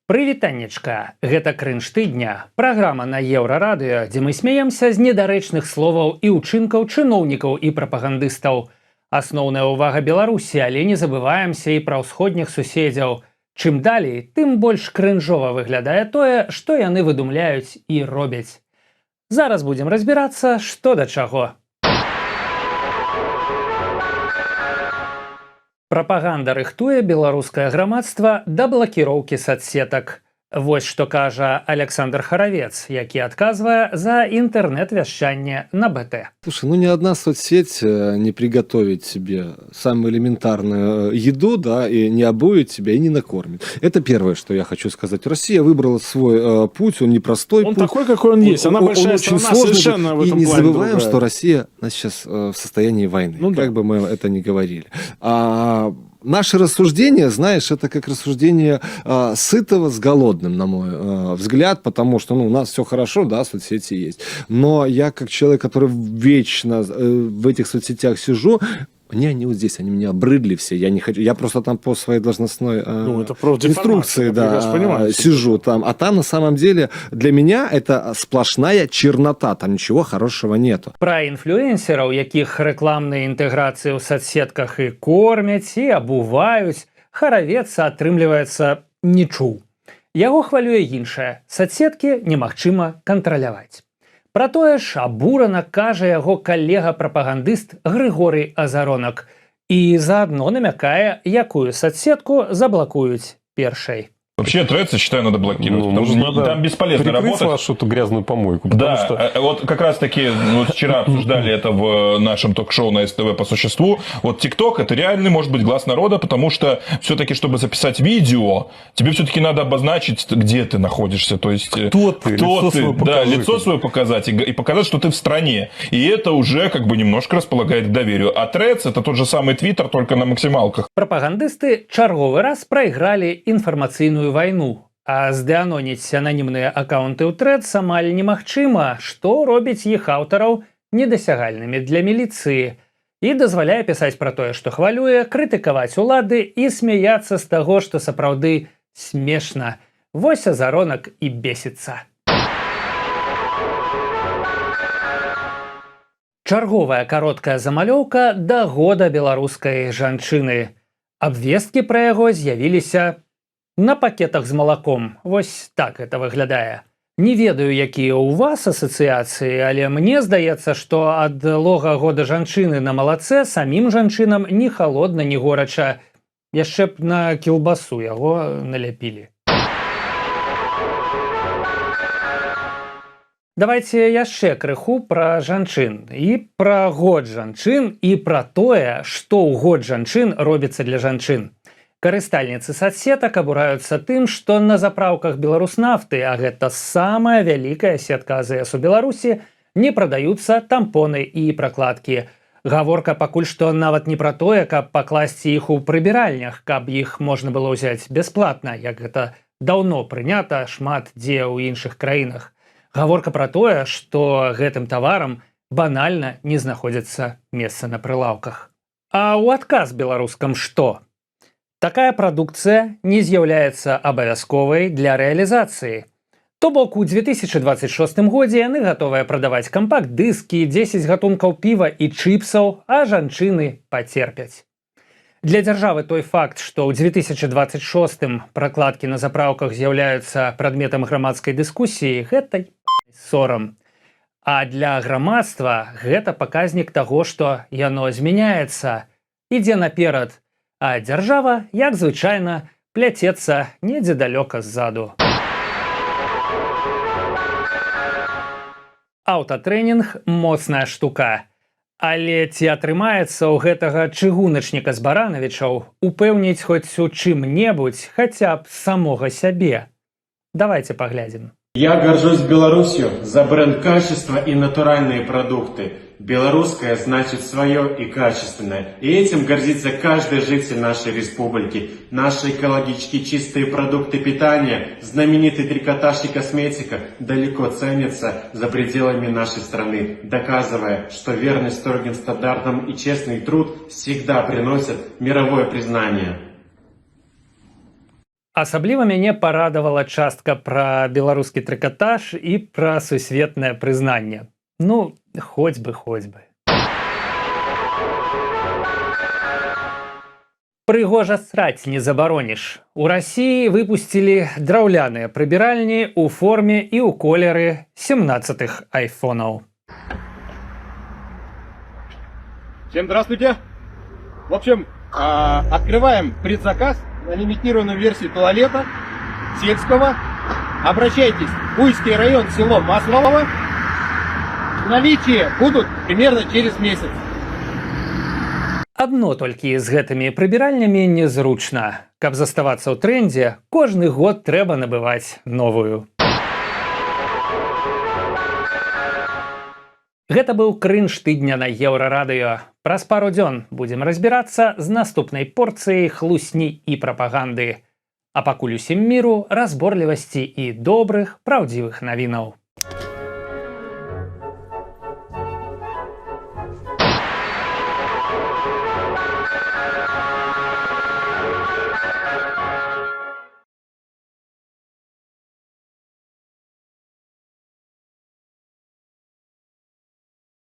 Прывітаннечка, гэта «Крынж тыдня», праграма на Еўрарадыё, дзе мы смяемся з недарэчных словаў і ўчынкаў чыноўнікаў і прапагандыстаў. Асноўная ўвага Беларусі, але не забываемся і пра ўсходніх суседзяў. Чым далей, тым больш крынжова выглядае тое, што яны выдумляюць і робяць. Зараз будзем разбірацца, што да чаго. Прапаганда рыхтуе беларускае грамадства да блакіроўкі сацсетак. Вось што кажа Аляксандр Харавец, які адказвае за інтэрнэт-вяшчанне на БТ. Слушай, ну ни одна соцсеть не приготовит тебе самую элементарную еду, да, и не обует тебя, и не накормит. Это первое, что я хочу сказать. Россия выбрала свой путь, он непростой Он путь. такой, какой он есть. Она большая очень страна, сложный. Совершенно в И этом не плане забываем, другая. что Россия, она сейчас в состоянии войны, Ну да. как бы мы это ни говорили. А наши рассуждения, знаешь, это как рассуждение сытого с голодным, на мой взгляд, потому что, ну, у нас все хорошо, да, соцсети есть. Но я, как человек, который вечно в этих соцсетях сижу, мне они вот здесь, они меня обрыдли все, я не хочу, я просто там по своей должностной Ну, это профдеформация, инструкции, я да, прекрасно понимаю. Сижу там. А там на самом деле для меня это сплошная чернота, там ничего хорошего нету. Пра інфлюэнсераў, якіх рэкламныя інтэграцыі ў сацсетках і кормяць, і абуваюць, Харавец, атрымліваецца, не чуў. Яго хвалюе іншае: сацсеткі немагчыма кантраляваць. Пра тое ж абурана кажа яго калега-прапагандыст Грыгорый Азаронак і заадно намякае, якую сацсетку заблакуюць першай. Вообще Threads, я считаю, надо блокировать, Ну, потому может, что надо там бесполезно прикрыть работать. Вашу эту грязную помойку. Потому Да, что вот как раз таки, ну, вот вчера обсуждали это в нашем ток-шоу на СТВ по существу. Вот ТикТок — это реальный, может быть, глаз народа, потому что все-таки, чтобы записать видео, тебе все-таки надо обозначить, где ты находишься. То есть Кто ты, кто лицо ты, свое да, покажи. Лицо свое показать и показать, что ты в стране. И это уже как бы немножко располагает к доверию. А Threads — это тот же самый Твиттер, только на максималках. Прапагандысты чарговы раз прайгралі інфармацыйную вайну. А здыаноніць ананімныя акаўнты ў Threads амаль немагчыма, што робіць іх аўтараў недасягальнымі для міліцыі і дазваляе пісаць пра тое, што хвалюе, крытыкаваць улады і смяяцца з таго, што сапраўды смешна. Вось Азаронак і бесіцца. Чарговая кароткая замалёўка да года беларускай жанчыны. Абвесткі пра яго з'явіліся на пакетах з малаком. Вось так это выглядае. Не ведаю, якія ў вас асацыяцыі, але мне здаецца, што ад лога года жанчыны на малацэ самім жанчынам ні халодна, ні горача. Яшчэ б на кілбасу яго наляпілі. Давайте яшчэ крыху пра жанчын і пра год жанчын і пра тое, што ў год жанчын робіцца для жанчын. Карыстальніцы сацсетак абураюцца тым, што на запраўках Беларуснафты, а гэта самая вялікая сетка АЗС у Беларусі, не прадаюцца тампоны і пракладкі. Гаворка пакуль што нават не пра тое, каб пакласці іх у прыбіральнях, каб іх можна было ўзяць бясплатна, як гэта даўно прынята шмат дзе ў іншых краінах. Гаворка пра тое, што гэтым таварам банальна не знаходзіцца месца на прылаўках. А ў адказ беларускам што? Такая прадукцыя не з'яўляецца абавязковай для рэалізацыі. То бок у 2026 годзе яны гатовыя прадаваць кампакт-дыскі, 10 гатункаў піва і чыпсаў, а жанчыны пацерпяць. Для дзяржавы той факт, што ў 2026 пракладкі на запраўках з'яўляюцца прадметам грамадскай дыскусіі, гэта сорам. А для грамадства гэта паказнік таго, што яно змяняецца, ідзе наперад, а дзяржава, як звычайна, пляцецца недзе далёка ззаду. Аўтатрэнінг — моцная штука. Але ці атрымаецца ў гэтага чыгуначніка з Баранавічаў упэўніць хоць у чым-небудзь хаця б самога сябе? Давайте паглядзім. Я горжусь Беларусью за бренд качества и натуральные продукты. Белорусское значит свое и качественное. И этим гордится каждый житель нашей республики. Наши экологически чистые продукты питания, знаменитый трикотаж и косметика далеко ценятся за пределами нашей страны, доказывая, что верность строгим стандартам и честный труд всегда приносят мировое признание. Асабліва мяне парадавала частка пра беларускі трыкатаж і пра сусветнае прызнанне. Ну, хоць бы, хоць бы. Прыгожа сраць не забароніш. У Расіі выпусцілі драўляныя прыбіральні ў форме і ў колеры 17-х айфонаў. Всем здравствуйте. В общем, открываем предзаказ на лимитированную версию туалета сельского. Обращайтесь. Буйский район, село Маслово. В наличии будут примерно через месяц. Адно толькі з гэтымі прыбіральнямі незручна. Каб заставацца ў трэндзе, кожны год трэба набываць новую. Гэта быў крынж тыдня на Еўрарадыё. Праз пару дзён будзем разбірацца з наступнай порцыяй хлусні і прапаганды. А пакуль усім міру, разборлівасці і добрых, праўдзівых навінаў.